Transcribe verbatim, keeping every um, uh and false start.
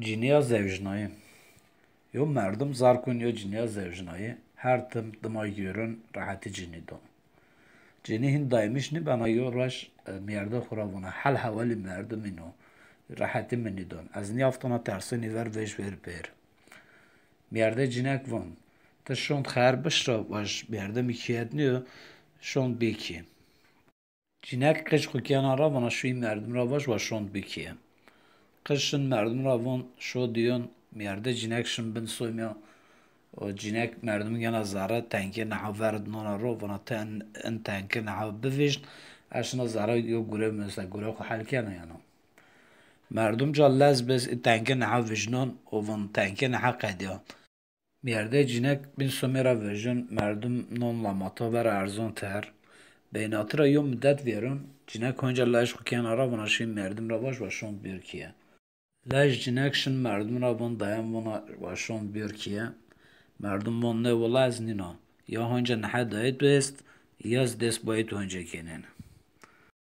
Cinîya zewjnayî. Yo merdim zar kûn yo cinîya zewjnayî, her tim dima gêrûn rehetî cinî do. Cinî hîn daymiş nîbena, yo roj, e, mîyerde xwu ra vûna, hel hewalî merdim îno, rehetî mi nîdon. Ez nîyaftona tersênî ver vêj vêr pêr. Mîyerde cinîyek vûn, ti şond xer bişra, vaj mîyerde mi kîyet nîyo, şond bî kî. Cinîyek qij xwu kena ra vana şûyî merdim ra vaj wa şond bî kîye. Qij şin merdim ra von şo dîyon, mîyerde cinîyek şin bin somîya. O cinîyek merdim gena zere, tenkê niha verd nona ro, vana ti in, in tenkê niha bivîjn, ez şina zere yo gure, mesela gure xwu hel kena yena. Merdim ca lez biz, i tenkê niha vijnon, o von tenkê niha qedîya. Mîyerde cinîyek bin somê ra vejin, merdim non lamata ver erzon ter. Beynati ra yo mudet vêrin, cinîyek honca lej xwu kena ra vana şin merdim ra vaj wa şond bîr kîye. Lej cinîyek şin merdim ra von dayan vana wa şond bîr kîye. Merdim von nê wila ez nîna. Ya honca nihe dayît wêst, ya zî dest bayît honca kenên.